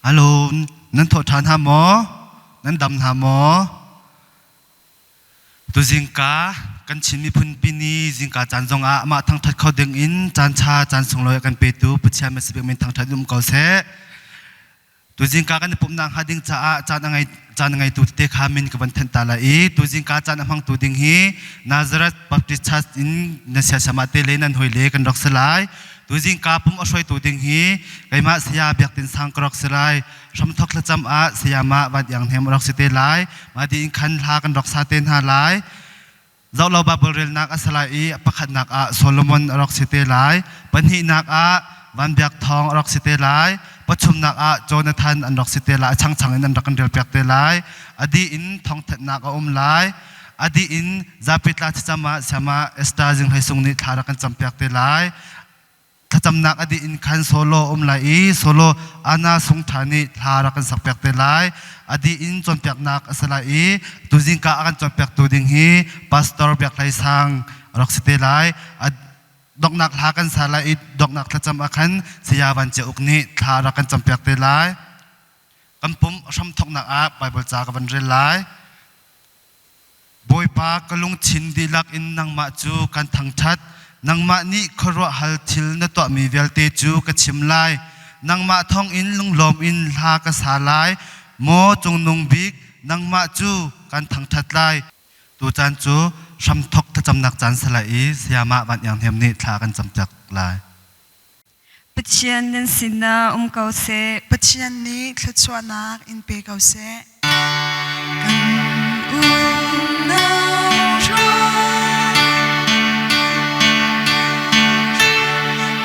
Hello, nan thawh ṭhan hna maw? Nan dam hna maw? Tuzingka kan Chin miphun pi ni zingka caan zongah amah thangṭhat kho ding in caan ṭha caan sunglawi a kan petu Pathian Mesibik min thangṭhat um ko seh. Tuzingka kan i pumhnak hnga ding caah caan a ngei caan a ngeitu tete kha min ka van thenh ta lai i tuzingka caan a hmangtu ding hi Nazareth Baptist Church in na siasama te le nan hoi le kan rak si lai. Tuzingka pum a hruaitu ding hi keimah saya Biak Tin Sang ka rak si lai. Hramthok thlacam ah sayama Van Iang Hnem rak si te lai. Mah di in khan hla kan rak sa te hna lai. Zohlo Baibal relnak a si lai i pakhatnak ah Solomon a rak si te lai. Pahnihnak ah Van Biak Thawng a rak si te lai. Pathumnak ah Jonathan an rak si te lai. A changchang in an rak kan relpiak te lai. A dih in thawngthanhnak a um lai. A dih in zapi tla thlacam ah Siama Esther Zing Hlei Sung nih thla rak kan campiak te lai. Thlacamnak a dih in khan solo um lai i solo Anna Sung Tha nih thla rak kan sakpiak te lai. A dih in cawnpiaknak a si lai i tuzingka a kan cawnpiaktu ding hi Pastor Biak Hlei Sang a rak si te lai. A donghnak hla kan sa lai i donghnak thlacam ah khan Saya Van Cia Uk nih thla rak kan campiak te lai. Kan pum hramthawknak ah Bible ca ka van rel lai. Bawipa ka lungthin dihlak in nangmah cu kan thangṭhat. Nangmah nih khuaruahhal thil na tuahmi vialte cu ka chim lai. Nangmah thawngin lunglawm in hla ka sa lai. Maw Cungnung Bik, nangmah cu kan thangṭhat lai. Tucaan cu hramthawk thlacamnak caan si lai i Sayamah Van Iang Hnem nih thla kan campiak lai. Pathian nan sinah um ko seh. Pathian nih thluachuahnak in pe ko seh. Kan unau hruai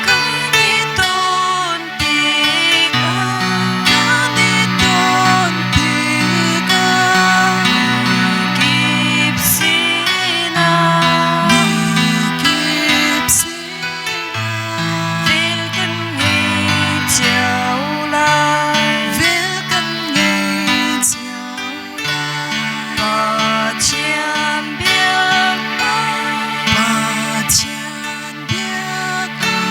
kan i ton tikah kan i ton tikah Kip sinah mikip sinah Vel kan ngei cio lai. Vel kan ngei cio lai. Pathian biak ah. Pathian biak ah.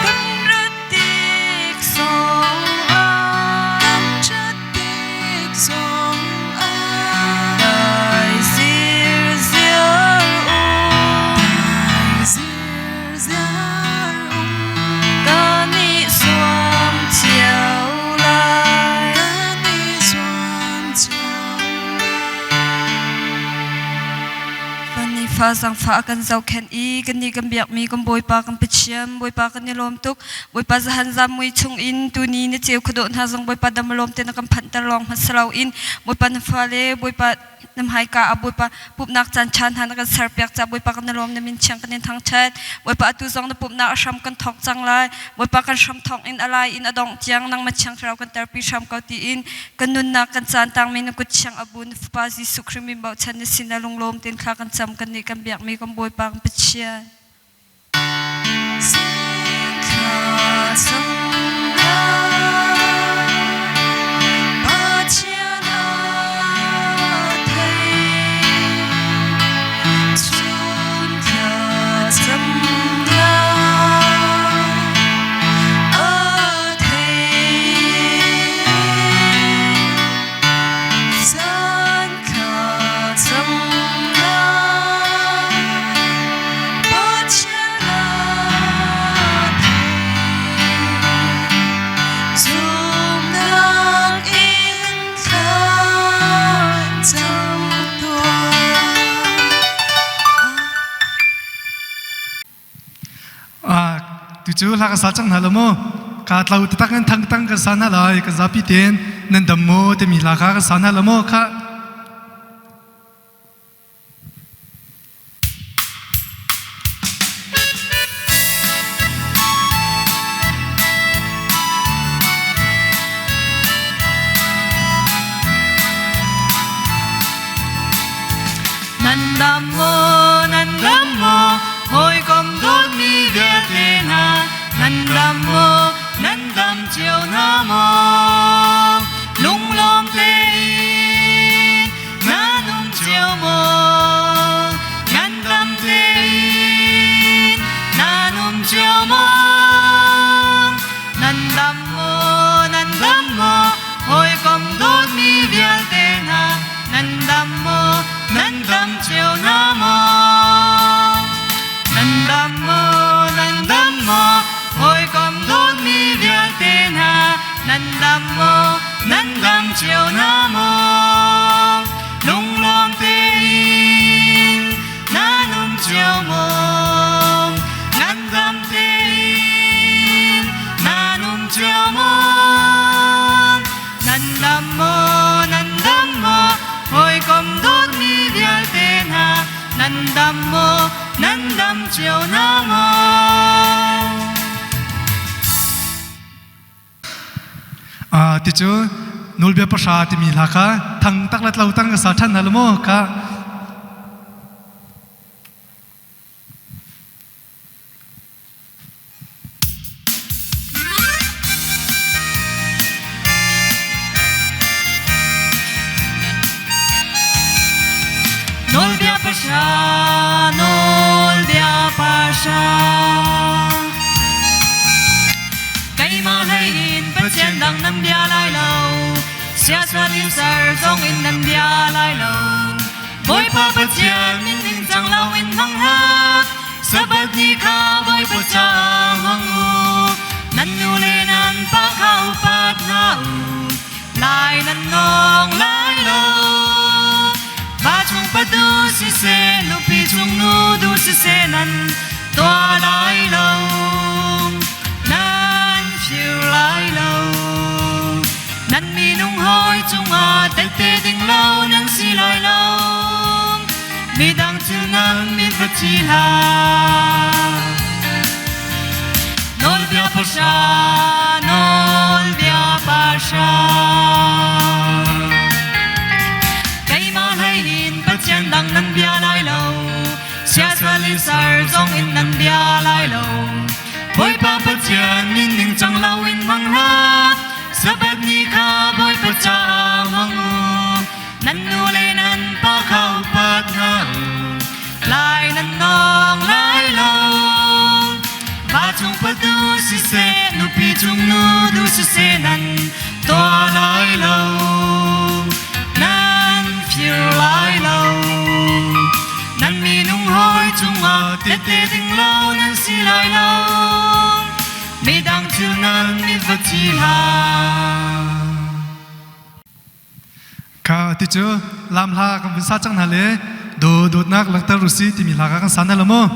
Kan rat tik zongah. Kan rat tik zongah. Dai zirziar u. Dai zirziar Kan i zuam cio lai. Kan i zuam cio Van fa zangfah a kan zohkhenh i kannih kan biakmi kan Bawipa kan Pathian Bawipa kan i lawm tuk. Bawipa zahan zamui chung in tuni na ceu khuadawh hna zong Bawipa dam lawm te na kan phanhter lawng hmasa loin Bawipa na fale Bawipa na hmaika ah Bawipa pumhnak caan ṭha hna na kan serpiak caah Bawipa kan i lawm na min thiang kan in thangṭhat. Bawipa atu zong na pumhnak a hram kan thawk cang lai. Bawipa kan hram thawk in a lai in a dongh tiang nangmah thiang thlarau kan terpi hram ko tiin kan nunnak kan caan tangmi na kut thiang a bu na Fapa Jesuh Khrih min bochan na sin ah lunglawm tein thla kan cam kan nih kan biakmi kan Bawipa kan Pathian. Zing thla cam Pathian a thei chun thla cam a thei zan thla cam Zumnak in thla cam tuah. Tu cu hla ka sa cang hna lo mu. Ka tlo taktak in thang tang ka sa hna lai. Ka zapi tein nan dam mu timi hla kha ka sa hna lo mu. Kha Nan dam maw, nan dam maw, hawikom dawtmi vialte hna, nan dam maw, nan dam cio hna maw? Lunglawm tein nan um cio maw? Nan dam tein nan um cio maw? Nan dam maw, nan dam maw? cio na maw? Lunglawm tein nan um cio maw? Ngandam tein nan um cio maw? Nan dam maw, nan dam maw, hawikom dawtmi vialte hna, nan dam maw, nan dam cio na maw? Ti cu nawlbia pahra timi hla kha thang tak le tlo tang ka sa ṭhan hna lo maw ka? Nawlbia pahra, nawlbia pahra. Keimah hlei in Pathian dang nan bia lai lo, siasal in ser zong in nan bia lai lo. Bawipa Pathian min ningcang loin hmang hlah, Sabbath ni kha Bawipa caah hmang u. Nan nu le nan pa kha upat hna u, lai nan nawng lai lo. Va chung pa du siseh, nupi chung nu du siseh nan tuah lai lo. Nan fir lai lo. Nan minung hawi cungah tehte ding lo nan si lai lo. Midang cu nan mit va thi hlah. Nawlbia pahra, nawlbia pahra. Keimah hlei in Pathian dang nan bia lai lo. Siasal in ser zong in nan bia lai lo. Bawipa Pathian min ningcang loin hmang hlah. Sabbath ni kha Bawipa caah hmang u. Nan nu le nan pa kha upat hna u. Lai nan nawng lai lo. Va chung patu siseh, nupi chung nu du siseh nan tuah lai lo. Nan fir lai lo. Nan minung hawi cungah tehte ding lo nan si lai lo. Midang cu nan mit va thi hlah. Kha ti cu lam hla kan vun sa cang hna le do dawtnak lakter u si timi hla kha kan sa hna lo maw?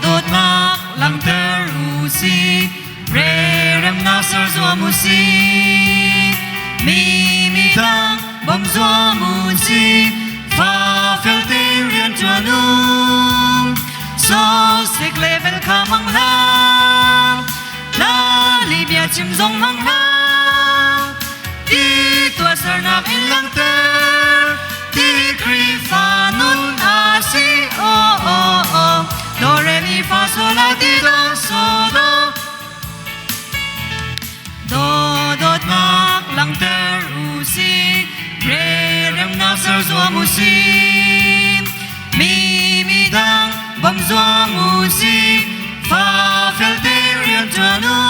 Dawtnak langhter u si, remnak ser zuam u si. Mi midang bawm zuam u si, fa fel tein rian ṭuan u. So sik level kha hmang hlah, la lihbia chim zong hmang hlah. Ti tuahsernak in langhter, ti Khrihfa nun a si. Oh oh oh, do re mi fa sol la ti do so do. Do dawtnak langhter u si, remnak ser zuam u si. Mi midang bawm zuam u si, fa fel te rian ṭuan u.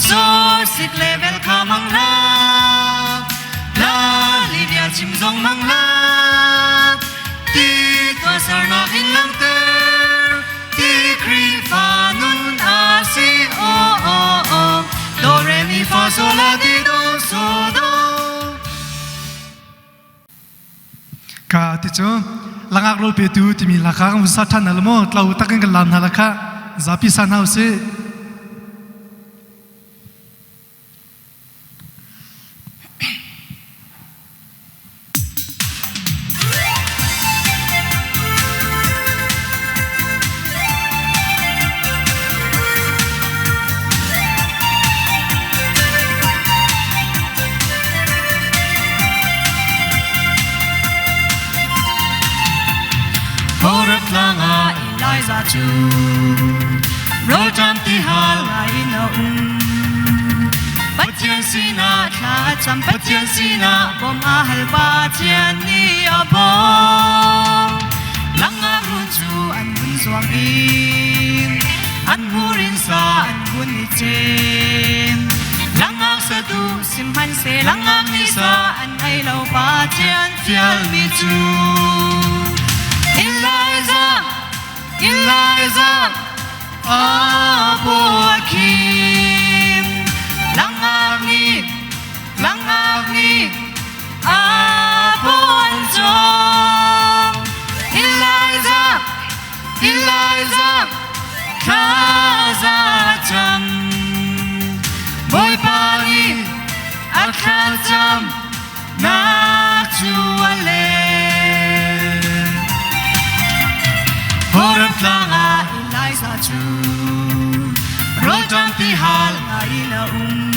So sik level kha mang hlah, la Libya chim zong mang hlah. Ti tuahsernak in langhter, ti Khrihfa nun a si. Oh oh oh, do re mi fa sol la ti do so do. Ka ti cu langak rawl petu timi hla kha kan vun sa ṭhan hna lo maw? Tlo tak in kan laam hna la kha zapi sa hna usih. Horeb tlang ah Elijah cu rawlṭam tihal ngai in a um. Pathian sinah thla a cam, Pathian sinah bawm a hal, Pathian nih a bawm. Langak run cu an vun zuang i An hmur in sa an hun i cem. Langak satu sihmanhseh langak nih sa an ei lo Pathian fialmi cu. Elijah, Elijah, Apoakim. Langak nih, langak nih, Apo an cawm. Elijah, Elijah, thlaza cam. Bawipa nih a thlacam nak cu a leh. Horeb tlang ah Elijah cu rawl tampi hal ngai in a um.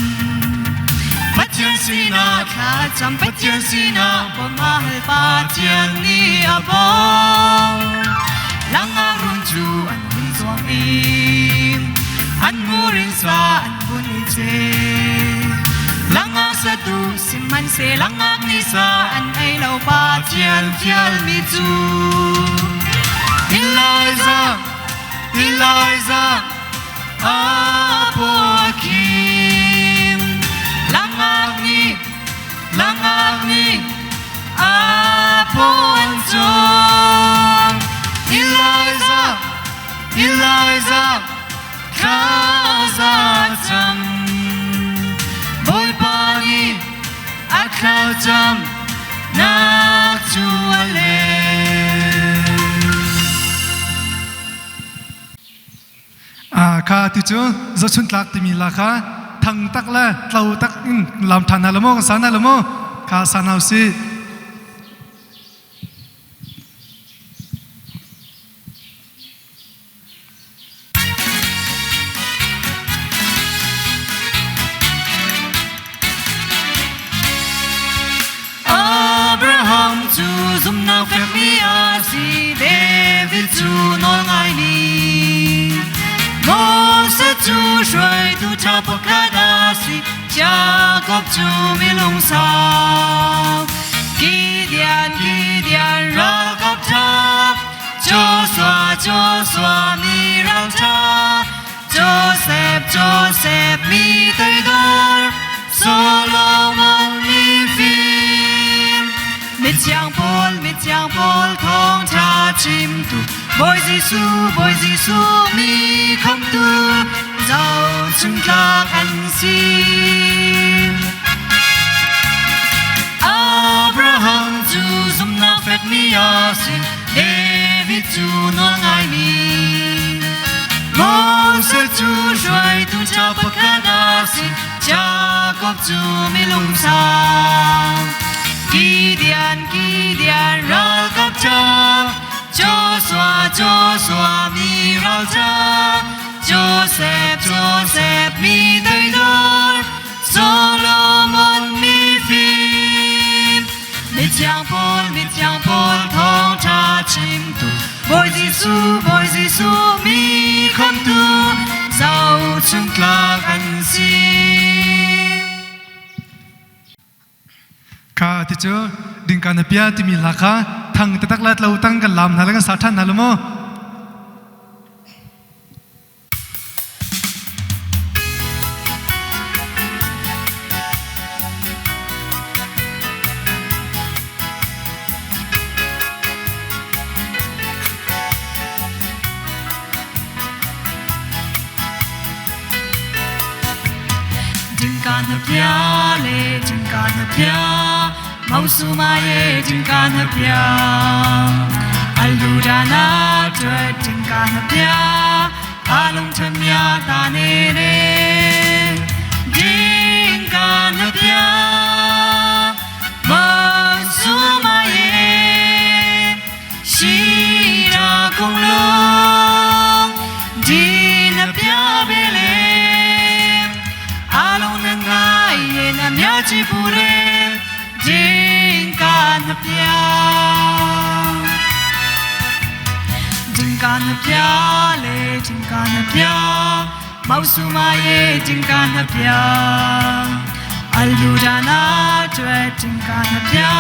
Pathian sinah thlacam, Pathian sinah bawmh a hal, Pathian nih a bawmh. Langak run cu an hun zuang i an hmur in sa an hun i ceh. Langak satu sihmanhseh langak nih sa an ei lo Pathian fialmi cu. Elijah, Elijah, Apoakim. Langak nih, langak nih, Apo an cawm. Elijah, Elijah, thlaza cam. Bawipa nih a thlacam nak cu a leh. Kha ti cu zohchun tlak timi la kha thang tak le tlo tak in lam ṭhan hna lo maw kan sa hna lo maw kha sa hna usih. Abraham cu zumhnak fekmi a si, David cu nawlngaimi. Moses cu hruaitu ṭha pakhat a si, Jakob cu milungsau. Gideon, Gideon ralkap ṭha, Joshua, Joshua mi ralṭha. Joseph, Joseph mi toidor, Solomon mi fim. Mithiang Paul, mithiang Paul thawngṭha chimtu, Bawi Jesuh, Bawi Jesuh mi khamtu, zohchuntlak an si. Abraham cu zumhnak fekmi a si, David cu nawlngaimi. Moses cu hruaitu ṭha pakhat a si, Jakob cu milungsau. Gideon, Gideon ralkap ṭha, Joshua, Joshua mi ralṭha, Joseph, Joseph mi toidor, Solomon mifim. Mithiang Paul, Mithiang Paul thawngṭha chimtu, Bawi Jesuh, Bawi Jesuh mi khamtu, zohchuntlak an si. Kha ti cu dingka na pia timi hla kha thang taktak le tlo tang kan lam hna le kan sa ṭhan hna lo maw? Dingka na pia le dingka na pia Mausuma ye dingka na pia Aludana tuet dingka na pia Alung thamya ta ne ne Dingka na pia Mausuma ye Shira kong long Di na pia bele Alung na ngai ye na mya chi pure Dingka na pia Dingka na pia le dingka na pia Mausuma ye dingka na pia Aludana twe dingka na pia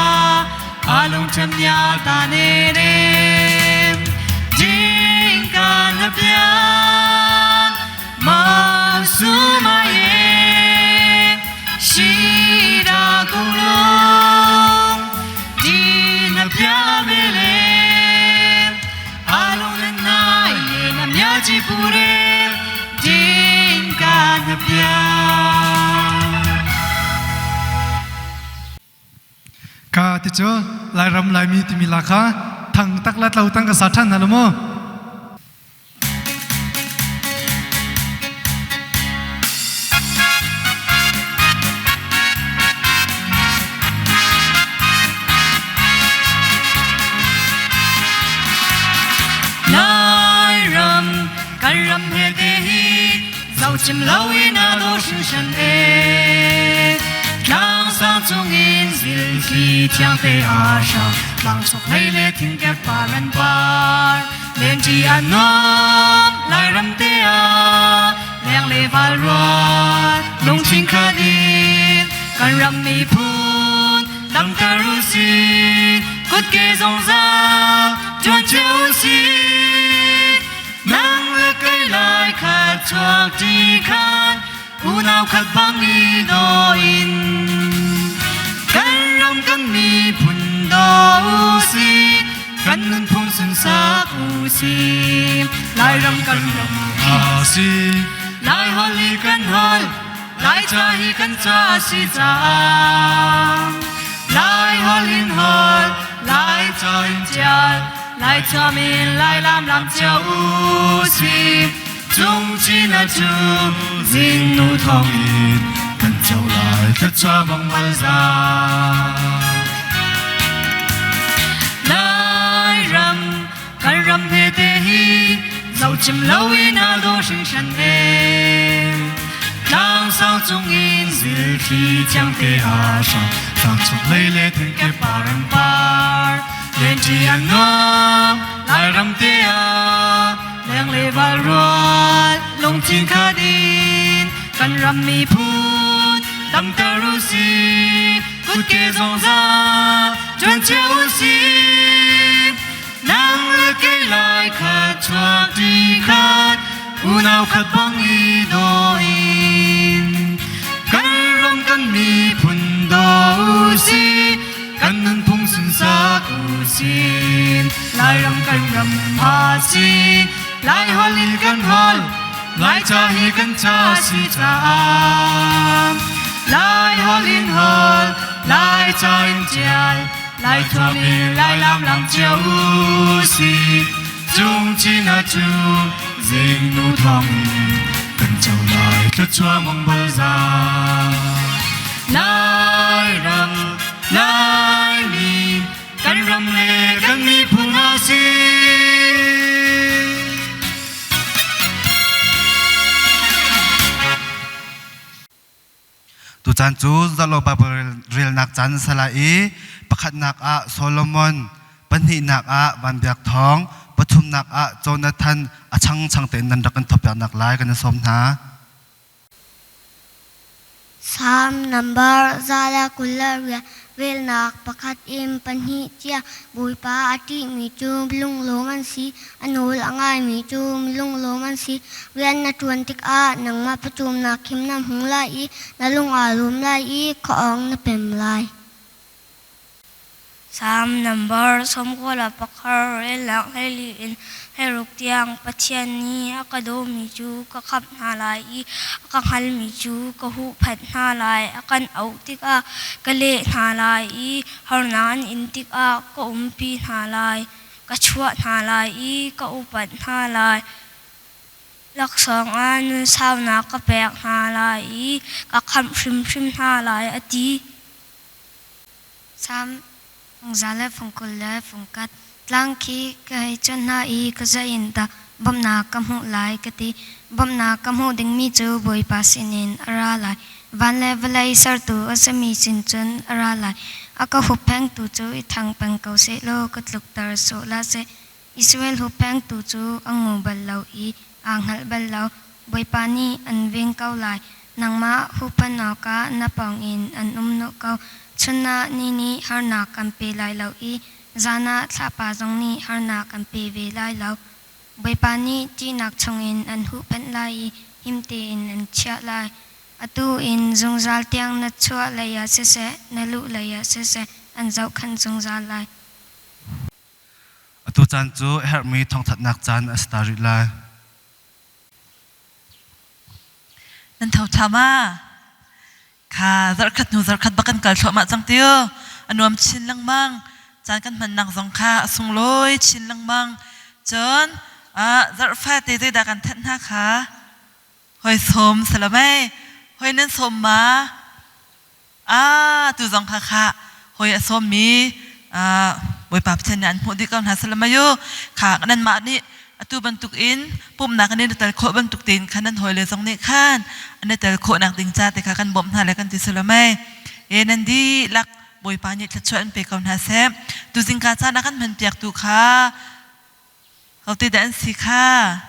Alung tham nya ta ne ne Dingka na pia. 苏马耶，西达公路，ဒီနပြမေလေအလုံးနဲ့နိုင်နမြကြီးပူရဲဒင်ကနပြ Ka ti cu Lairam Laimi timi la kha thang tak la tlo tang ka sa than hna lo mu. Lairam kan ram he te hi zochim lo in a do hringhran e tlang sang chungin zilthli thiang te a hrang tlang chok hlei le thingkep par an par lenṭi a nuam Lairam te ah leng le val rual lungthin khat in kan ram miphun damter u sih kutke zungzal ṭuan cio u sih nang le kei lai khat chuak ṭi khan unau khat bang i daw in kan ram kan miphun daw u sih kan nunphung sunsak u sih Lairam kan ram A si. Lai holh hi kan holh Lai ca hi kan ca a si caah Lai holh in holh Lai ca in ṭial Lai thuam in Lai lam lam cio u sih Cung chin a cu zingnu thawng in kan co lai thluachuah bang bal za. Lairam kan ram he te hi zochim lo in a do hringhran e tlang sang cung in zilthli thiang te a hrang Tlang chung lei le thingkep par an par lenṭi an nuam Lairam te ah leng le val rual lungthin khat in kan ram miphun damter u sih kutke zungzal ṭuan cio u sih nang le kei lai khat chuak ṭi khat unau khat bang i daw in kan ram kan miphun daw u sih kan nunphung sunsak u sih Lairam kan ram ha si Lai holh in kan holh Lai ca hi kan ca si caah Lai holh in holh Lai ca in ṭial Lai thuam in Lai lam lam cio u sih Cung chin a cu zingnu thawng in kan co lai thluachuah mong bal za. Lairam Laimi kan ram le kan miphun a si. Tucaan cu Zalo Bible relnak caan sala i pakhatnak ah Solomon, pahnihnak ah Van Biak Thawng, pathumnak ah Jonathan a changchang tein nan rak kan thawpiaknak lai kan i sawm hna. Salm nambar 128 relnak pakhat in pahnih tiang Bawipa a ṭihmi cu lunglawm an si, a nawl a ngaimi cu lunglawm an si. Rian na ṭuan tikah nangmah pawcawmnak khim na hmu lai i na lung aa lawm lai i khuaawng na pem lai. Salm nambar 91 relnak 14 in 16 tiang Pathian nih a ka dawmi cu ka khamh hna lai i a ka hngalmi cu ka huhphenh hna lai. A kan auh tikah ka leh hna lai i harnak an in tikah ka umpi hna lai. Ka chuah hna lai i ka upat hna lai. Laksawng ah nunsaunak ka pek hna lai i ka khamh hrimhrim hna lai, a ti. Salm fungza le fungkul le fungkat tlang khi ka hei cuanh hna i ka zei in dah bawmhnak ka hmuh lai ka ti. Bawmhnak ka hmuh dingmi cu Bawipa sinin a ra lai. Van le vawlei sertu a simi sin cun a ra lai. A ka hupphengtu cu i thang peng ko sehlaw ka tlukter sawh hlah seh. Israel hupphengtu cu a ngu bal lo i aa hngalh bal lo. Bawipa nih an ven ko lai. Nangmah huhphenh awkah na pawngin an um nawh ko. Chun ah ni nih harnak kan pe lai lo i zan ah thlapa zong nih harnak an pe ve lai lo. Bawipa nih ṭihnak chungin an huhphenh lai i him tein an chiah lai. Atu in zungzal tiang na chuah lei ah siseh, na luh lei ah siseh, an zohkhenh zungzal lai. Atu caan cu a herhmi thawngthanhnak caan a si ta rih lai. Nan tho ṭha ma? Kha zarhkhat hnu zarhkhat bak kan kal thluahmah cang tiu. A nuam chin lengmang. Caan kan hmannak zong kha a sunglawi chin lengmang. Cun zarh fate zeidah kan thanh hna kha? Hoi sawm salamei. Hoi nan sawm ma? Ah, tu zong kha kha hoi a sawmmi Bawipa Pathian nih an hmuh dih ko hna salamayu. Kha nanmah nih atu bantuk in pumhnak in nan tel khawh bantuk tein khan nan hawile zong nih khan an i tel khawhnak ding ca te kha kan bawmh hna le kan ti salamai. E nan dihlak Bawipa nih thluachuah in pe ko hna seh. Tu zingka caan a kan hmanpiak tu kha hote dah an si kha?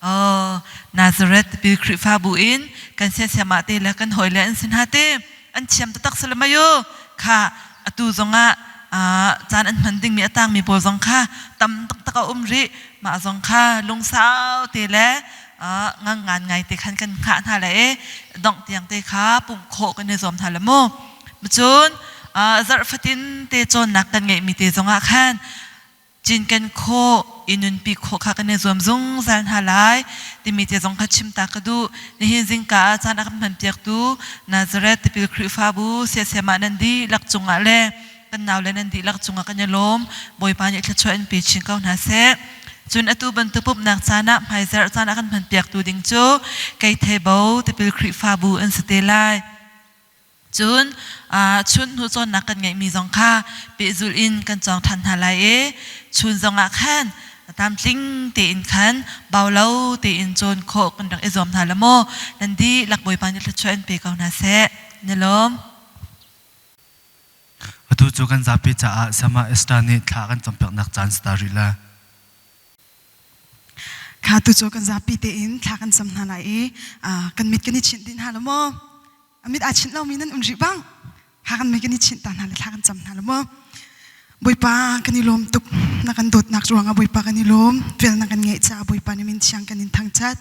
Oh, Nazareth pi Khrihfabu in kan siasiamah te le kan hawile an si hna te an thiam taktak salamayo kha atu zongah caan an hman dingmi a tangmi pawl zong kha tam taktak a um rih mah zong kha lungsau te le ngang ngan ngai te khan kan hngah hna le e dongh tiang te kha pumh khawh kan i zuam hna le mu cun zarh fatin te cawnnak kan ngeihmi te zongah khan cinken khawh i nunpi khawh kha kan i zuam zungzal hna lai timi te zong kha chim ta ka duh. Nihin zingka ah caan a kan hmanpiaktu Nazareth Tipil Khrihfabu siasiam ah nan dihlak cungah le kan naule nan dihlak cungah kan i lawm. Bawipa nih thluachuah in pe chin ko hna seh. Cun atu bantuk pumhnak caan ah hmaizarh caan a kan hmanpiaktu ding cu Keithebo Tipil Khrihfabu an si te lai. Cun chun hnu cawnnak kan ngeihmi zong kha pehzulh in kan cawng ṭhan hna lai i chun zongah khan tlamtling tein khan bau lo tein cawn khawh kan rak i zuam hna la maw nan dihlak Bawipa nih thluachuah in pe ko hna seh. Na lawm. Atu cu kan zapi caah Sama Esther nih thla kan campiaknak caan si ta rih la. Kha tu cu kan zapi tein thla kan cam hna lai i kan mit kan i chinh dih hna lo maw? A mit aa chinh lomi nan um rih bang kha kan mei kan i chinh ta hna le thla kan cam hna lo maw? Bawipa kan i lawm tuk na kan dawtnak ruangah Bawipa kan i lawm vel na kan ngeih caah Bawipa na min thiang kan in thangṭhat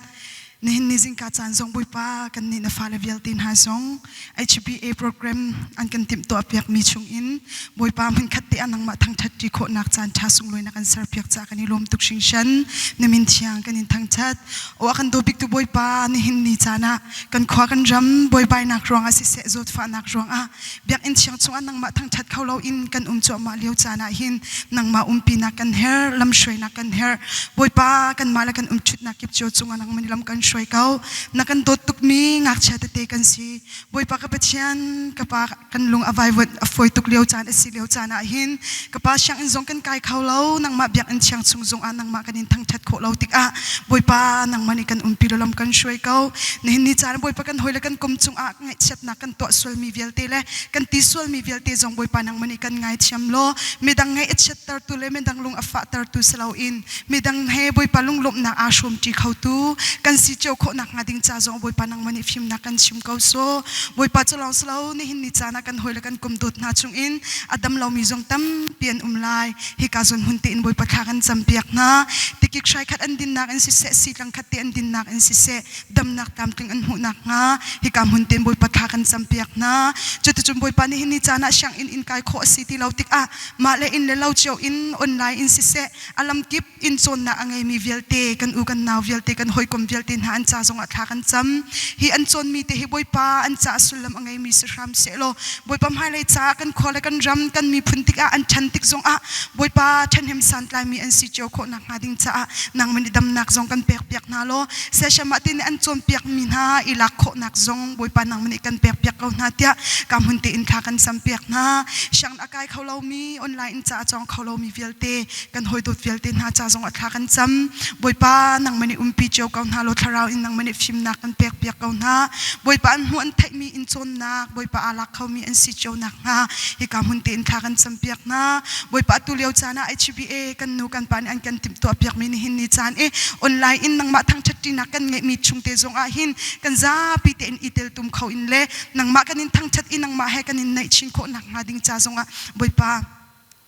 nihin ni zingka caan zong Bawipa kan nih na fale vialte hna zong HBA program an kan timhtuah piakmi chungin Bawipa hmunkhat te ah nangmah thangṭhat ṭi khawhnak caan ṭha sunglawi na kan serpiak caah kan i lawm tuk hringhran na min thiang kan in thangṭhat aw a kan daw biktu Bawipa nihin ni caan ah kan khua kan ram buaibainak ruangah siseh zawtfahnak ruangah biakinn thiang chungah nangmah thangṭhat kho loin kan um cuahmah lio caan ah hin nangmah umpinak kan herh lamhruainak kan herh Bawipa kanmah le kan umṭhutnak kip cio cungah nangmah nih lam kan hruai ko na kan dawt tukmi ngakchia tete kan si Bawipa ka Pathian ka pa kan lung a vaivuanh a fawi tuk lio caan a si lio caan ah hin ka pa sianginn zong kan kai kho lo nangmah biakinn thiang chung zong ah nangmah kan in thangṭhat khawh lo tikah Bawipa nangmah nih kan umpi lam kan hruai ko nihin ni caan Bawipa kan hawi le kan kum cungah ngaihchiatnak kan tuah sualmi vialte le kan ti sualmi vialte zong Bawipa nangmah nih kan ngaithiam law midang ngaih a chiattertu le midang lung a fahtertu si loin midang he Bawipa lunglawmhnak aa hrawmṭi khotu kan si cio khawh nakhnga ding ca zong Bawipa nangmah nih fimnak kan chim ko so Bawipa cu lawng si lo nihin ni caan ah kan hawi le kan kum dawt hna chungin a dam lomi zong tampi an um lai hika zawn hun tein Bawipa thla kan campiak hna tikik hrai khat an dinnak in siseh sitlang khat te an dinnak in siseh damnak tlamtling an hmuh nakhnga hika hmun tein Bawipa thla kan campiak hna cuticun Bawipa nihin ni caan ah sianginn in kai khawh a si ti lo tikah mah le inn le lo cio in online in siseh a lamkip in cawnnak a ngeimi vialte kan u kan nau vialte kan hawikom vialte hna an ca zongah thla kan cam hi an cawnmi te hi Bawipa an ca sullam a ngeimi si hram sehlaw Bawipa hmailei caah kan khua le kan ram kan miphun tikah an ṭhan tik zongah Bawipa ṭhahnem santlaimi an si cio khawh nakhnga ding caah nangman i damnak zong kan pekpiak hna law siasiamah te nih an cawnpiakmi hna i lak khawhnak zong Bawipa nangman nih kan pekpiak ko hna tiah ka hmun tein thla kan campiak hna sianginn a kai kho lomi online in ca a cawng kho lomi vialte kan hawidawt vialte hna ca zong a thla kan cam Bawipa nangmah nih umpi cio ko hna law thlarau in nangmah nih fimnak kan pek piak ko hna Bawipa an hmuh an theihmi in cawnnak Bawipa aa lak khomi an si cio nakhnga hika hmun tein thla kan cam piak hna Bawipa atu lio caan ah HBA kan nu kan pa nih an kan timhtuah piakmi nihin ni caan i online in nangmah thangṭhatṭinak kan ngeihmi chungte zong ah hin kan zapi tein i teltum kho in le nangmah kan in thangṭhat i nangmah he kan in naih chin khawh nakhnga ding ca zongah Bawipa.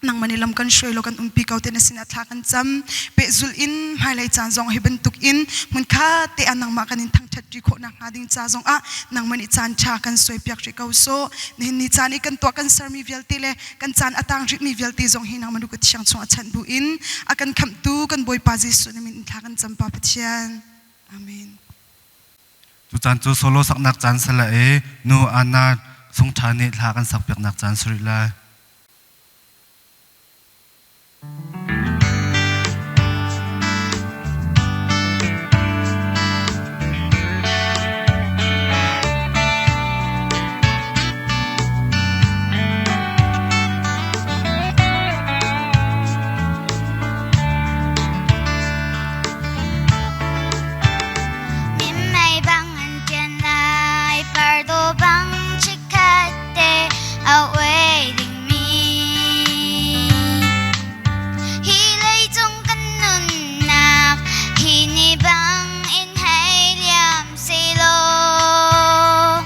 Nangmah nih lam kan hruai law kan umpi ko te na sinah thla kan cam. Pehzulh in hmailei caan zong hi bantuk in hmunkhat te ah nangmah kan in thangṭhat ṭi khawh nakhnga ding ca zong ah nangmah nih caan ṭha kan suaipiak rih ko sawh. Nihin ni caan i kan tuah kan sermi vialte le kan caan a tang rihmi vialte zong hi nangmah nu ka thiang chung a chanh bu in a kan khamhtu kan Bawipa Jesuh na min in thla kan cam Pa Pathian. Amen. Tucaan cu solo saknak caan sala i nu Anna Sungṭha nih thla kan sakpiaknak caan si rih lai. Minmei bang an ṭian lai, pardaw bang chikkhat te a uai dingmi. Hi leicung kan nunnak hi ni bang in hei liam sehlaw.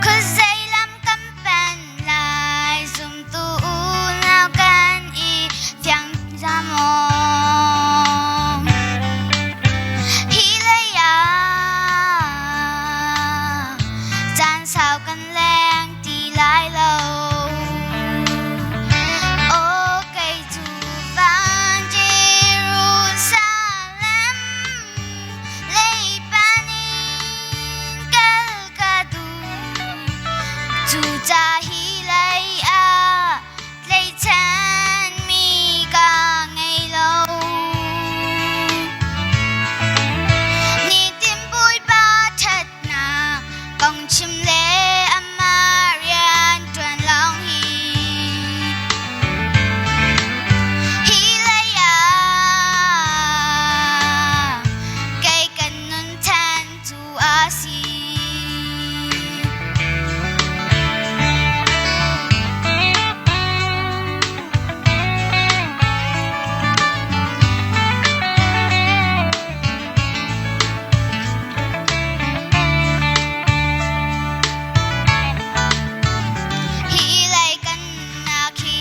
Khuazei lam kan panh lai, zumtu unau kan i fiang za maw? Hi lei ah caan sau kan leng ti lai lo. Aw kei cu van Jerusalem leipa in kal ka duh. Cuca hi lei ah tlaihchanmi ka ngei lo. Nitin Bawipa ṭhatnak kong chim le amah rian ṭuan lawng hi. Hi lei ah kei kan nun chan cu a si. Hi lei kan nak hi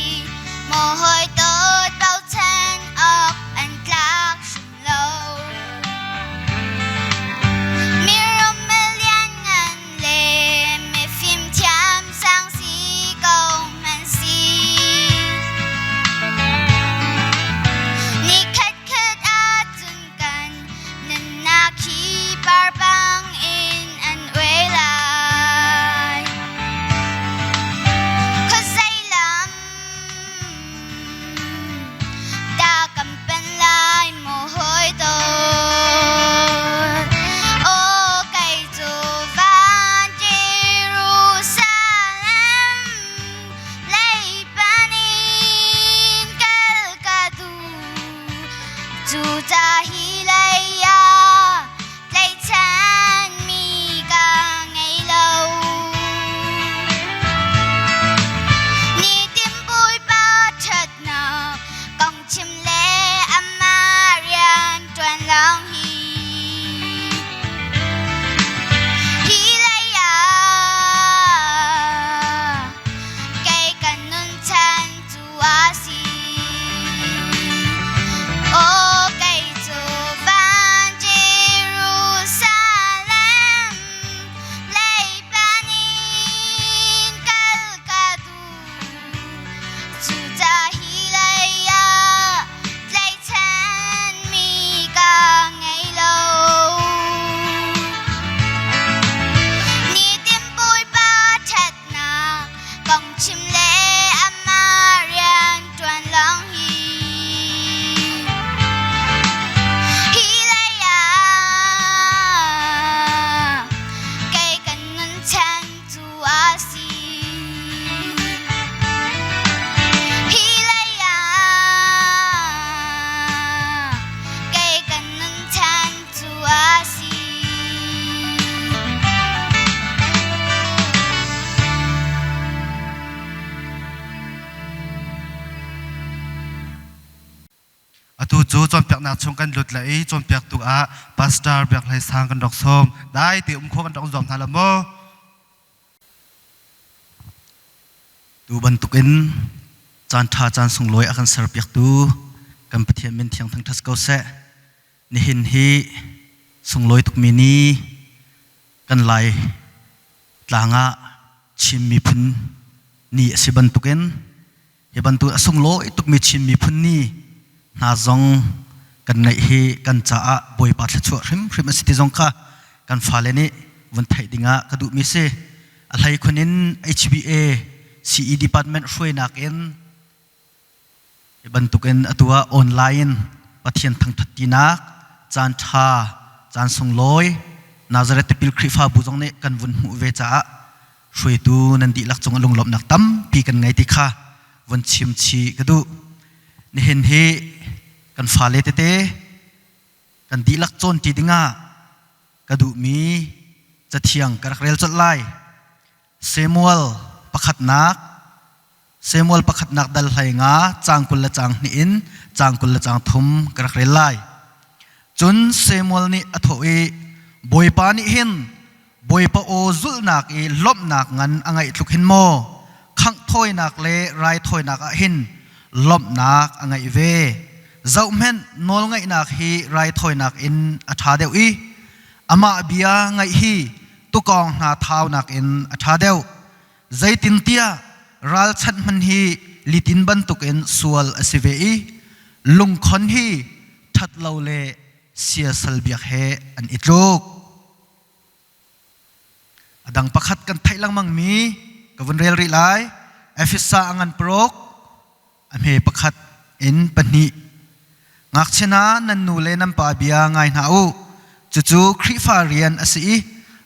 maw hawi dawt bochan awk an tlak hrim lo. Mirum milianngan le mifim thiam sang si ko hmanh si. Nikhat khat ahcun kan nunnak hi par bang in an uai lai. Khuazei lam dah kan panh lai maw hawi dawt? Aw kei cu van Jerusalem leipan in kal ka duh. Cuca hi lei ah tlaihchanmi ka ngei lo. Nitin Bawipa ṭhatnak kong chim le amah rian ṭuan lawng hi. Hi lei ah kei kan nun chan cu a si. Aw kei cu van Jerusalem leipan in kal ka duh. Cuca hi lei ah tlaihchanmi ka ngei lo. Nitin Bawipa ṭhatnak kong chim le amah rian ṭuan lawng hi. Hi lei ah kei kan nun chan cu a si. Hi lei ah kei kan nun chan cu a si. Atu cu cawnpiaknak chung kan lut la i cawnpiaktu ah Pastor Biak Hlei Sang kan rak sawm. Dai te um khawh kan rak zuam hna la maw? Tu bantukin caan ṭha caan sunglawi a kan serpiaktu kan Pathian min thiang thangṭhat ko seh. Nihin hi sunglawi tukmi ni kan Lai tlang ah Chin miphun ni a si bantukin hi bantuk a sunglawi tukmi Chin miphun ni hna zong kan ngeih hi kan caah Bawipa thluachuah hrimhrim a si ti zong kha kan fale nih vun theih dingah ka duhmi si. A hleikhun in HBA CE department hruainak in hi bantukin atu ah online Pathian thangṭhat tinak caan ṭha caan sunglawi Nazareth tipil Khrihfabu zong nih kan vun hmuh ve caah hruaitu nan dihlak cung ah lunglawmhnak tampi kan ngei ti kha vun chim chih ka duh. Nihin hi kan fale tete kan dihlak cawnṭi dingah ka duhmi cathiang ka rak rel colh lai. Samuel pakhatnak Samuel pakhatnak dal hlei nga caang 20 le caang hnih in caang 20 le caang thum ka rak rel lai. Cun Samuel nih a thawh i Bawipa nih hin Bawipa aw zulhnak i lawmhnak ngan a ngeih tluk hin maw khangh thawinak le raithawinak ah hin lawmhnak a ngeih ve. Zohhmanh nawlngaihnak hi raithawinak in a ṭha deuh i amah bia ngaih hi tukawng hna thaunak in a ṭha deuh. Zeitintiah ralchanh hman hi litin bantukin sual a si ve i lungkhon hi ṭhatlo le siasal biak he an i tluk. A dang pakhat kan theih lengmangmi ka vun rel rih lai. Efesa a ngan paruk, a hme pakhat in pahnih. Ngakchia hna nan nu le nan pa bia ngai hna u. Cucu Khrihfa rian a si i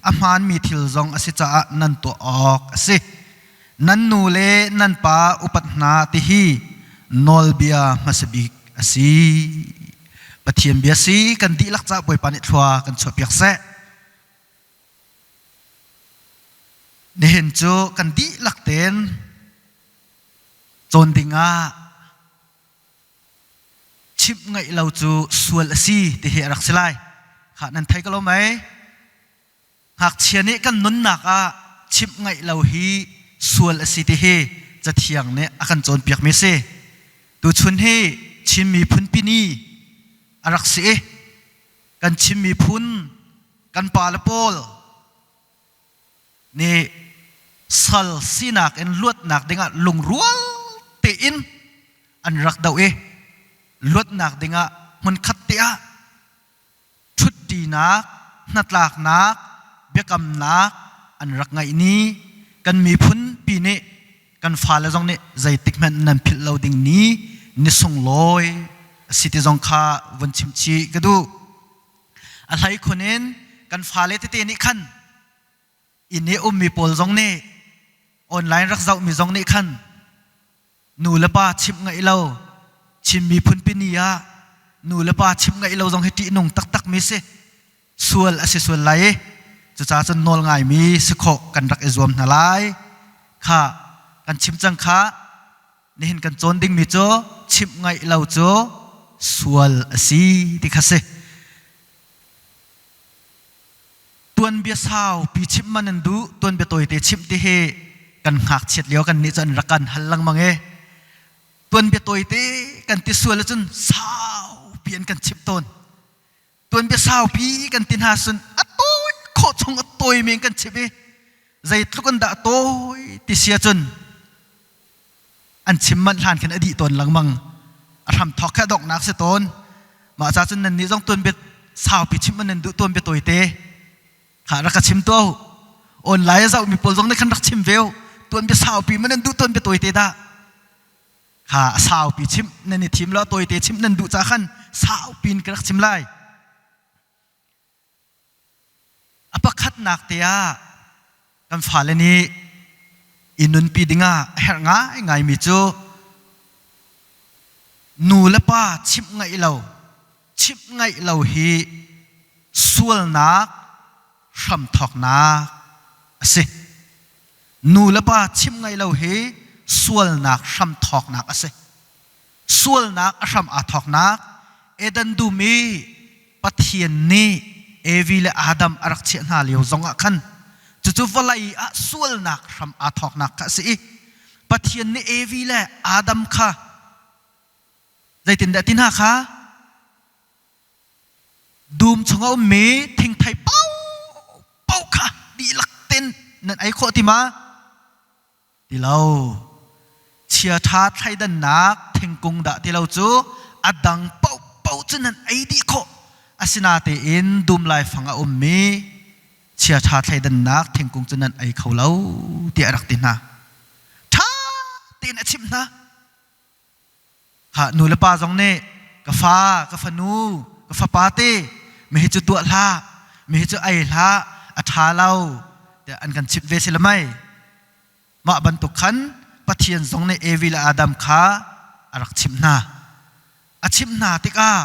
a hmaanmi thil zong a si caah nan tuah awk a si. Nan nu le nan pa upat hna ti hi nawlbia hmasa bik a si. Pathian bia si kan dihlak caah Bawipa nih thlua kan chuahpiak seh. Nihin cu kan dihlak tein cawn dingah chimh ngaih lo cu sual a si ti hi a rak si lai. Khah nan thei ko lo mei? Ngakchia nih kan nunnak ah chimh ngaih lo hi sual a si ti hi Cathiang nih a kan cawnpiakmi a si. Tuchun hi Chin miphun pini a rak si i kan Chin miphun kan pale pawl nih sal sinak in luatnak dingah lungrual tein an rak doh i luatnak dingah hmunkhat te ah ṭhutṭinak, hnatlaknak, biakamnak an rak ngeih ni kan miphun pi nih kan fale zong nih zeitik hmanh nan philh lo ding ni ni sunglawi a si ti zong kha vun chim chih ka duh. A hleikhun in kan fale tete nih khan inn i ummi pawl zong nih online rak zohmi zong nih khan nu le pa chimh ngaih lo Chin miphun pini ah nu le pa chimh ngaih lo zong hi ṭihnung taktak mi si sual a si sual lai i cucaah cun nawl ngaimi si khawh kan rak i zuam hna lai kha kan chim cang kha nihin kan cawn dingmi cu chimh ngaih lo cu sual a si ti kha si tuanbia saupi chimh man an duh tuanbia tawite chimh ti hi kan ngakchiat lio kan nih cu an rak kan hal lengmang i tuanbia tawite kan ti sual ahcun saupi an kan chimh tawn tuanbia saupi kan ti hna cun a tawi khawh chung a tawi men kan chimh i zeitluk an dah tawi ti si ahcun an chim manh hlan khin a dih tawn lengmang a hram thawk kha donghnak si tawn mah ca cun nan nih zong tuanbia saupi chim man nan duh tuanbia tawite kha rak ka chim tuah online a zohmi pawl zong nih khan rak chim ve tuanbia saupi man nan duh tuanbia tawite dah kha a saupi chim nan i thim lo tawite chim nan duh ca khan saupi in ka rak chim lai A pakhatnak te ah kan fale nih i nunpi dingah a herh ngaingaimi cu nu le pa chimh ngaih lo, chimh ngaih lo hi sualnak hramthawknak a si. Nu le pa chimh ngaih lo hi sualnak hramthawknak a si. Sualnak a hram aa thawknak Eden dum i Pathian nih Evi le Adam a rak chiah hna lio zongah khan cucu vawlei ah sualnak hram aa thawknak kha a si i. Pathian nih Evi le Adam kha zeitindah ti hna kha? Dum chung a ummi thingthei paohpaoh kha dihlak ten nan ei khawh ti ma? Ti lo. Chiaṭha thleidannak thingkung dah ti lo cu a dang paohpaoh cu nan ei dih khawh. Asinatein dum laifang a ummi chiaṭha thleidannak thingkung cu nan ei kho lo tiah a rak ti hna. Ṭha tein a chimh hna. Kha nu le pa zong nih ka fa, ka fanu, ka fapa te mi hi cu tuah hlah, mi hi cu ei hlah, a ṭha lo tiah an kan chimh ve si le mei. Mah bantuk khan Pathian zong nih Evi le Adam kha a rak chimh hna. A chimh hna tikah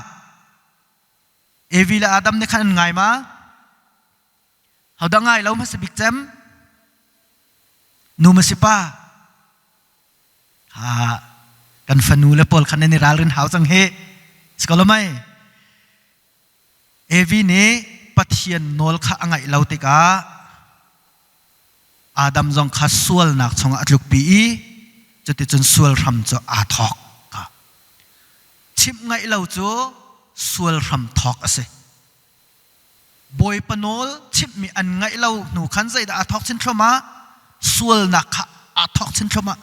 Evi le Adam nih khan an ngai ma? Hodah ngai lo hmasa bik cem? Nu ma si pa? Ha, kan fanu le pawl khan nan i ralrin hau cang hi. Si ko lo mei? Evi nih Pathian nawl kha a ngaih lo tikah Adam zong kha sualnak chungah a tlukpi i cuticun sual hram cu aa thawk. Chimh ngaih lo cu sual hram thawk a si. Bawipa nawl chimhmi an ngaih lo hnu khan zeidah aa thawk chin thluahmah? Sualnak kha aa thawk chin thluahmah.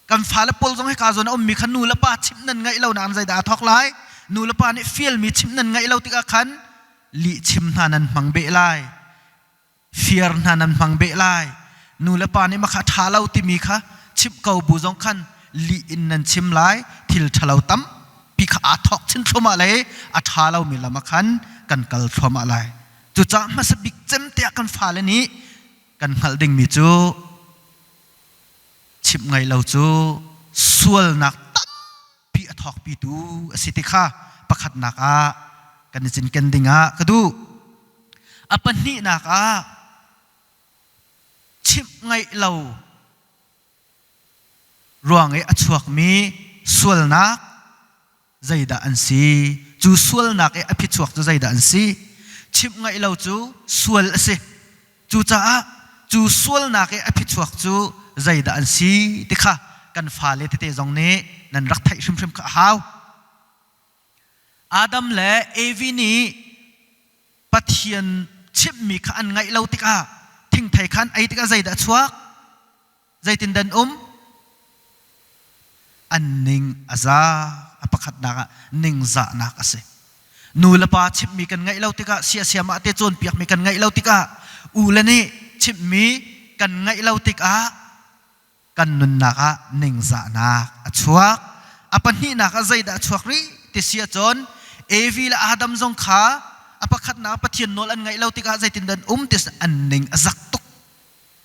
Kan fale pawl zong hika zawn a ummi kha nu le pa chimh nan ngaih lo nain zeidah aa thawk lai? Nu le pa nih fialmi chimh nan ngaih lo tikah khan lih chim hna nan hmang beh lai. Fir hna nan hmang beh lai. Nu le pa nih makha ṭha lo timi kha chimh ko bu zong khan lih in nan chim lai. Thil ṭhalo tampi kha aa thawk chin thluahmah lai i a ṭha lomi lam ah khan kan kal thluahmah lai. Cucaah hmasa bik cem tiah kan fale nih kan hngalh dingmi cu chimh ngaih lo cu sualnak tampi a thawkpitu a si ti kha pakhatnak ah kan i cinken ding ah ka duh. A pahnihnak ah chimh ngaih lo ruang i a chuakmi sualnak zeidah an si? Cu sualnak i a phichuak cu zeidah an si? Chimh ngaih lo cu sual a si. Cucaah cu sualnak i a phichuak cu zeidah an si ti kha kan fale tete zong nih nan rak theih hrimhrim kha a hau. Adam le Evi nih Pathian chimhmi kha an ngaih lo tikah thingthei kha an ei tikah zeidah a chuak? Zeitindah an um? An ning a za. A pakhatnak ah ningzahnak a si. Nu le pa chimhmi kan ngaih lo tikah siasiamah te cawnpiakmi kan ngaih lo tikah u le nih chimhmi kan ngaih lo tikah kan nunnak ah ningzahnak a chuak. A pahnihnak ah zeidah a chuak rih ti si ahcun Evi le Adam zong kha a pakhatnak ah Pathian nawl an ngaih lo tikah zeitindah an um ti an ning a zak tuk.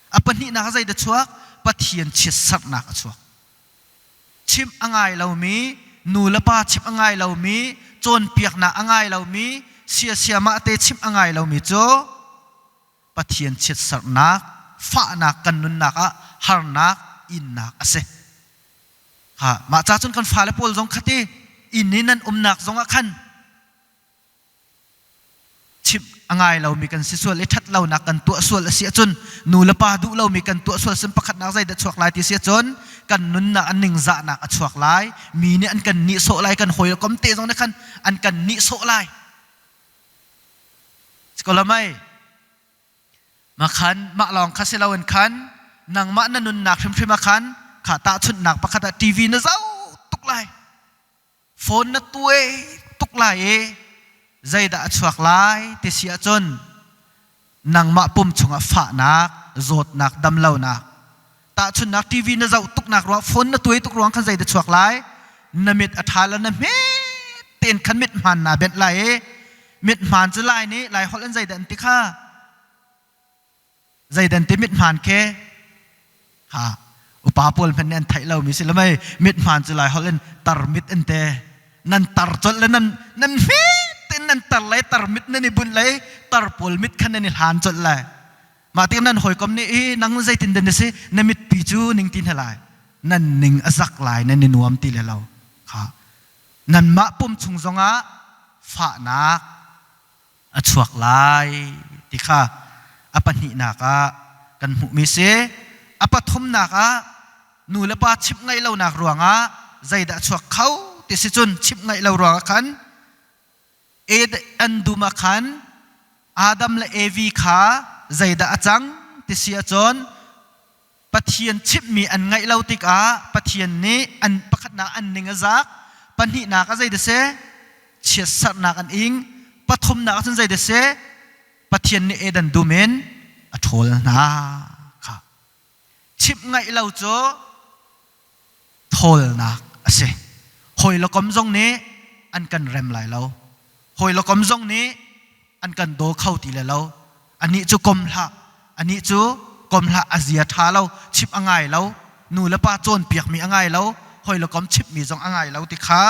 A pahnihnak ah zeidah chuak? Pathian chiatserhnak a chuak. Chimh a ngai lomi, nu le pa chimh a ngai lomi, cawnpiaknak a ngai lomi, siasiamah te chimh a ngai lomi cu Pathian chiatserhnak, fahnak kan nunnak ah harnak, innak a si. Ha, mah ca cun kan fale pawl zong khati inn i nan umnak zong ah khan chimh a ngai lomi kan si sual i ṭhat lonak kan tuah sual a si ahcun nu le pa duh lomi kan tuah sual sin pakhatnak zeidah chuak lai ti si ahcun kan nunnak an ningzahnak a chuak lai mi nih an kan nihsawh lai kan hawi kom te zong nih khan an kan nihsawh lai Sikolamai Makhan mah lawng kha si loin khan nangmah na nunnak hrimhrim ah khan kha tahchunhnak pakhat ah TV na zoh tuk lai phone na tuai tuk lai i zeidah a chuak lai ti si ahcun nangmah pum chungah fahnak zawtnak damlonak tahchunhnak TV na zoh tuknak ruang phone na tuai tuk ruang khan zeidah chuak lai na mit a ṭha lo na hme tein khan mit hmaan naa benh lai i mit hmaan cu lai nih lai holh in zeidah an ti kha Zeidan ti mithmaan khi ha upa pawl hmanh nih an theih lomi si lo mei mithmaan cu lai holh in tar mit an te nan tar colh le nan nan hme tein nan tar lai tar mit nan i bunh lai tar pawl mit khan nan i hlan colh lai mah tik nan hawikom nih i nang zeitin den na si na mitpi cu ning ti hna lai nan ning a zak lai nan i nuam ti le lo kha nanmah pum chung zongah fahnak a chuak lai ti kha a pahnihnak ah kan hmuhmi si. A pathumnak ah. nu le pa chimh ngaih lonak ruangah zeidah chuak kho ti si cun chimh ngaih lo ruangah khan an dum ah khan Adam le Evi kha zeidah a cang ti si ahcun Pathian chimhmi an ngaih lo tikah Pathian nih an pakhatnak an ning a zak pahnihnak ah zeidah si chiatserhnak an ing pathumnak ah cun zeidah si Pathian nih Eden dum in a ṭhawl hna kha chimh ngaih lo cu ṭhawlnak a si. Hawi le kom zong nih an kan rem lai lo. Hawi le kom zong nih an kan daw kho ti le lo. Anih cu kom hlah. Anih cu kom hlah a zia ṭha lo, chimh a ngai lo, nu le pa cawnpiakmi a ngai lo, hawi le kom chimhmi zong a ngai lo ti kha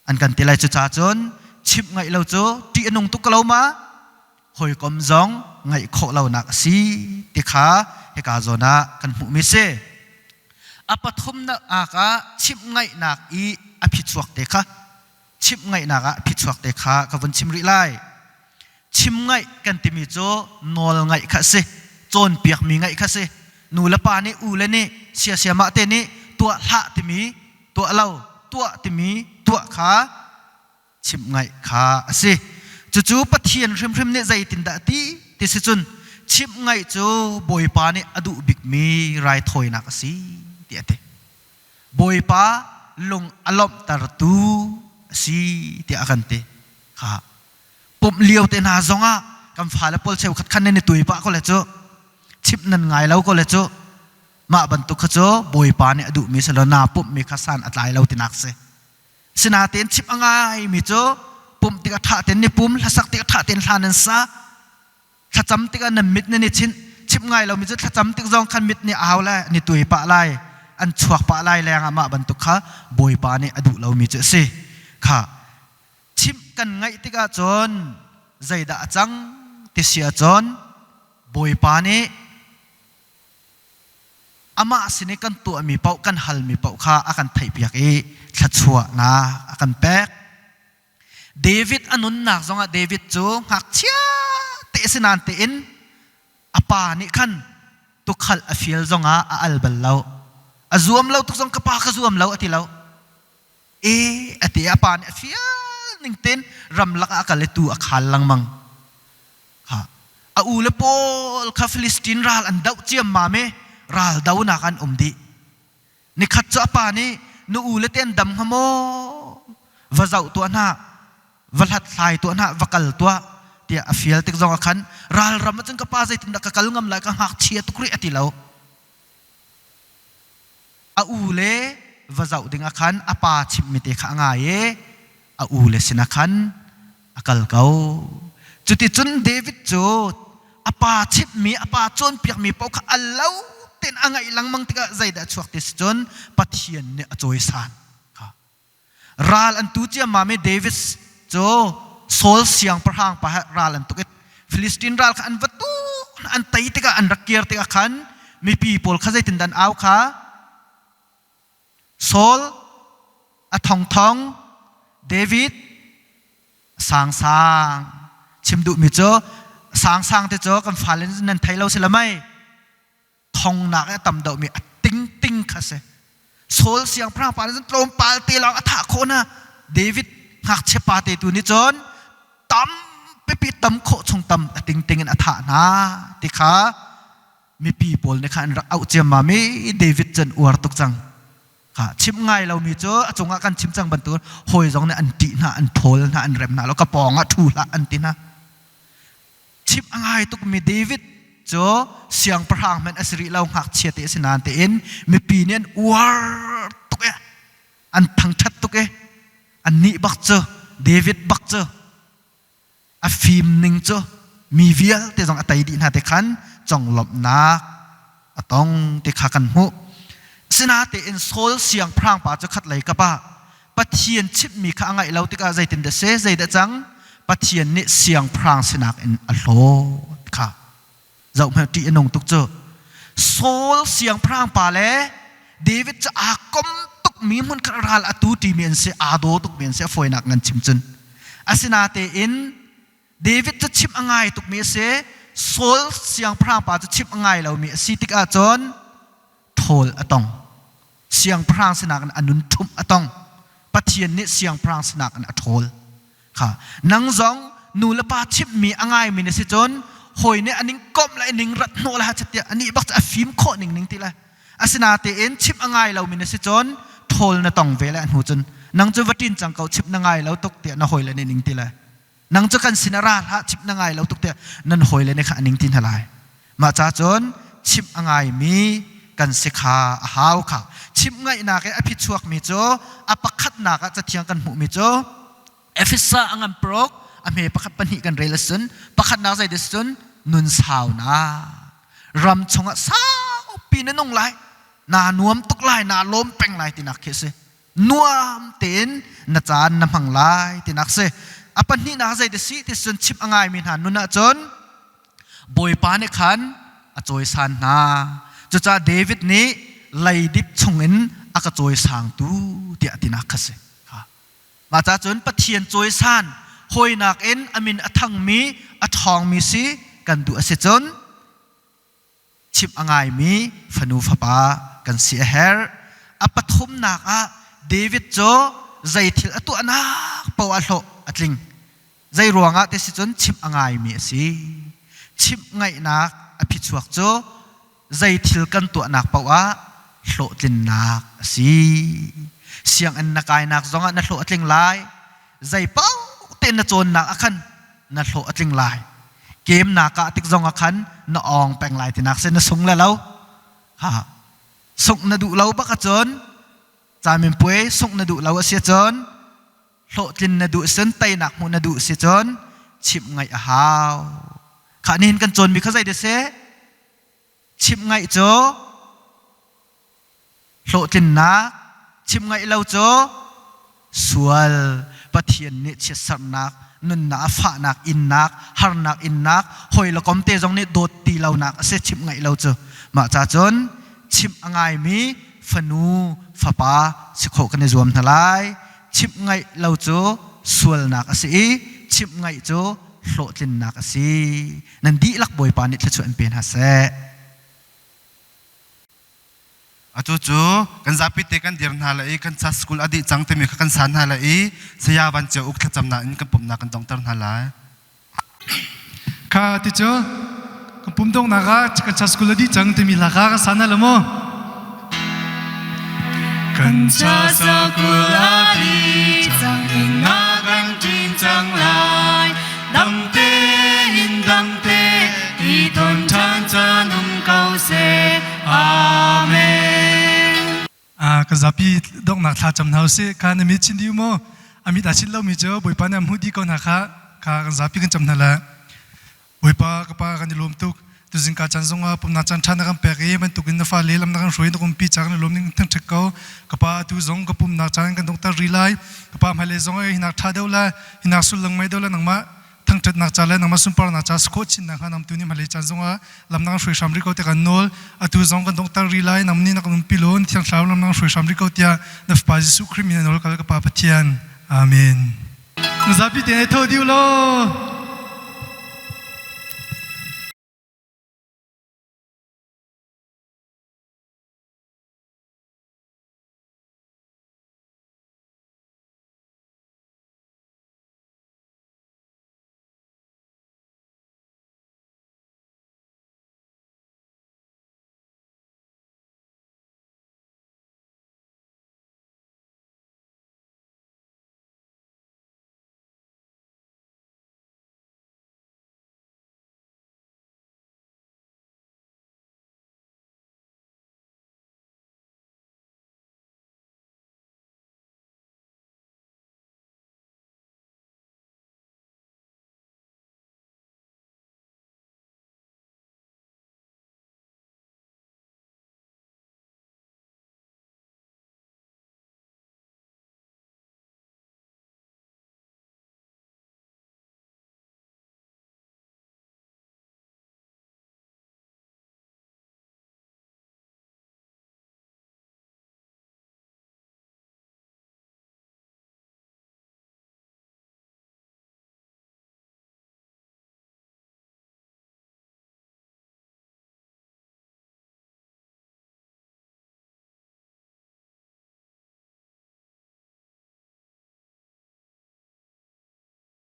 An kan ti lai cucaah cun chimh ngaih lo cu ṭih a nung tuk ko lo ma? Hawikom zong ngaih khawh lonak a si ti kha hika zawn ah kan hmuhmi si. A pathumnak ah chimh ngaihnak i a phichuak te kha chimh ngaihnak ah a phichuak te kha ka vun chim rih lai. Chim ngaih kan timi cu nawl ngaih kha a si. Cawnpiakmi ngaih kha a si. Nu le pa nih u le nih siasiamah te nih tuah hlah timi tuah lo tuah timi tuah kha chimh ngaih kha a si. Cucu Pathian hrimhrim nih zeitindah a ti ti si cun chimh ngaih cu Bawipa nih a duh bikmi raithawinak a si tiah a ti. Bawipa lung a lawmhtertu a si tiah a kan ti. Kha pumh lio te hna zongah kan fale pawl cheukhat khan nan i tui pah ko le cu chimh nan ngai lo ko le cu mah bantuk kha cu Bawipa nih a duhmi si lo naa pumhmi kha san a tlai lo tinak si. Sinain chimh a ngaimi cu pumh tikah ṭha tein ni pum, hlasak tikah ṭha tein hla nan sa, thlacam tikah nan mit nan i chinh. Chimh ngai lomi cu thlacam tik zong khan mit nih a hau lai, an i tuai pah lai, an chuak pah lai lengah mah bantuk kha Bawipa nih a duh lomi cu a si. Kha chimh kan ngaih tikah cun zeidah a cang ti si ahcun Bawipa nih Amah sin i kan tuahmi paoh kan halmi paoh kha a kan theihpiak i thluachuahnak a kan pek. David a nunnak zongah David cu ngakchia te si nain tein a pa nih khan tukhal a fial zongah a al bal lo. A zuam lo tuk zong ka pa ka zuam lo a ti lo. E a ti a pa nih a fial ning tein ramlak ah a kal i tu a khal lengmang. Kha a u le pawl kha Filistin ral an doh ciammam i ral donak an um dih. Nikhat cu a pa nih na u le te an dam hnga maw? Va zoh tuah hna, va hlathlai tuah hna, va kal tuah tiah a fial tik zong ah khan ralram ah cun ka pa zeitindah ka kal ngam lai ka ngakchia tuk rih a ti lo. A u le va zoh ding ah khan a pa chimhmi te kha a ngai i a u le sinah khan a kal ko. Cuticun David cu a pa chimhmi, a pa cawnpiakmi paoh kha a lo tein a ngaih lengmang tikah zeidah a chuak ti si cun Pathian nih a cawisan kha. Ral an tu ciammam i David cu Saul siangpahrang pa he ral an tuk i Filistin ral kha an va tu an tei tikah an rak kir tikah khan mipi pawl kha zeitindah an au kha Saul a thongthong David sangsang chim duhmi cu sangsang te cu kan fale nan thei lo si le mei thongnak a tam deuhmi a tingting kha si Saul siangpahrang pa nih cun tlawmpal te lawng a thah khawh na David ngakchia pa te tu nih cun tam pipi tam khawh chung tam a tingting in a thah hna ti kha mipi pawl nih khan an rak auh ciammam i David cun uar tuk cang. Kha chim ngai lomi cu a cungah kan chim cang bantuk hawi zong nih an ṭih hna, an ṭhawl hna, an rem hna lo, ka pawng ah ṭhu hlah an ti hna. Chim a ngai tukmi David cu siangpahrang hmanh a si rih lo, ngakchia te a si nain tein mipi nih an uar tuk i an thangṭhat tuk i annih bak cu David bak cu a fim ning cu mi vialte zong a tei dih hna te khan conglawmhnak a tong ti kha kan hmuh. Sinatein Saul siangpahrang pa cu khatlei kap ah Pathian chimhmi kha a ngaih lo tikah zeitindah si zeidah cang Pathian nih siangpahrang sinak in a hlawt kha zohhmanh ṭih a nung tuk cu Saul siangpahrang pa le David cu aa kom tukmi hmun khat ral a tu ṭimi an si aa daw tukmi an si a fawinak ngan chim cun asinatein David cu chimh a ngai tukmi a si Saul siangpahrang pa cu chimh a ngai lomi a si tikah cun. Ṭhawl a tong. Siangpahrang sinak in a nun ṭhumh a tong. Pathian nih siangpahrang sinak in a ṭhawl. Kha nang zong nu le pa chimhmi a ngaimi na si cun hawi nih aning komh le aning rat hnawh le tiah anih bak cu a fim khawh ning ning ti le asinatein chimh a ngai lomi na si cun ṭhawl na tong ve le a hnu cun nang cu va ṭin cang ko chimh na ngai lo tuk tiah na hawile nih ning ti le nang cu kan sin a ra hlah chimh na ngai lo tuk tiah nan hawile nih kha a ning ti hna lai. Mah ca cun chimh a ngaimi kan si kha a hau kha. Chimh ngaihnak i a phichuakmi cu a pakhatnak ah cathiang kan hmuhmi cu Efesa a ngan paruk a hme pakhat pahnih kan rel ahcun pakhatnak zei dis cun nun saunak ram chungah saupi na nung lai naa nuam tuk lai naa lawm peng lai tinak khi a si. Nuam tein na caan na hmang lai tinak si. A pahnihnak zei ti si ti cun chimh a ngaimi hna nun ahcun Bawipa nih khan a cawisan hna. Cucaah David nih leidip chungin a ka cawisangtu tiah tinak kha si. Mah ca cun Pathian cawisan hawinak in a min a thangmi a ṭhawngmi si kan duh a si cun chimh a ngaimi fanu fapa kan si a herh. A pathumnak ah David cu zei thil a tuahnak paoh ah hlawh a tling. Zei ruangah ti si cun chimh a ngaimi a si. Chimh ngaihnak a phichuak cu zei thil kan tuahnak paoh ah hlawhtlinnak a si. Sianginn na kainak zongah na hlawh a tling lai. Zei paoh te na cawnnak ah khan na hlawh a tling lai. Kem naa kah tik zong ah khan na awng peng lai tinak si na sung le lo. Ha. Sungh na duh lo bak ahcun caminpuai sungh na duh lo a si ahcun hlawhtlin na duh cun teinak hmuh na duh si cun chimh ngaih a hau. Khah nihin kan cawnmi kha zei dah si? Chimh ngaih cu hlawhtlinnak, chimh ngaih lo cu sual. Pathian nih chiatserhnak, nunnak a fahnak innak, harnak innak, hawi le kom te zong nih dawt ti lonak a si chimh ngaih lo cu. Mah ca cun chimh a ngaimi fanu, fapa si khawh kan i zuam hna lai. Chimh ngaih lo cu sualnak a si i chimh ngaih cu hlawhtlinnak a si. Nan dihlak Bawipa nih thluachuah in pe hna seh. Atu cu kan zapi te kan dir hna la i kan sa school a dih cang timi kha kan san hna la i saya van cio uk thlacamnak in kan pumhnak kan dongter hna lai. Kha ti cu kan pum donghnak ah kan cha school a dih cang timi hla kha kan sa hna lo maw? Kan cha school a dih cang in na kan ṭin cang lai. Dam tein dam te i ton ṭhan caan um ko seh. Amen. Ka zapi donghnak thla cam hna usih. Kha na mit chin dih u maw? A mit aa chinh lomi cu Bawipa nih a hmuh dih ko hna kha kha kan zapi kan cam hna lai. Bawipa ka pa kan i lawm tuk. Tuzing ka caan zongah pumnak caan ṭha na kan pek i bantukin na fale lam na kan hruai na umpi ca kan i lawm ning thangṭhat ko. Ka pa atu zong ka pumnak caan kan donghter rih lai. Ka pa hmailei zong hinak ṭha deuh le hinak sullam ngei deuh le nangmah thangṭhatnak ca le nangmah sunparnak ca si khawh chin nakhnga nang tu nih hmailei caan zongah lam na kan hruai hram rih ko tiah kan nawl. Atu zong kan donghter rih lai. Nang nih na kan umpi law Thiang Thlarau lam na kan hruai hram rih ko tiah na Fapa Jesuh Khrih min na nawl kal ka Pa Pathian. Amen. Zapi te tho diu law.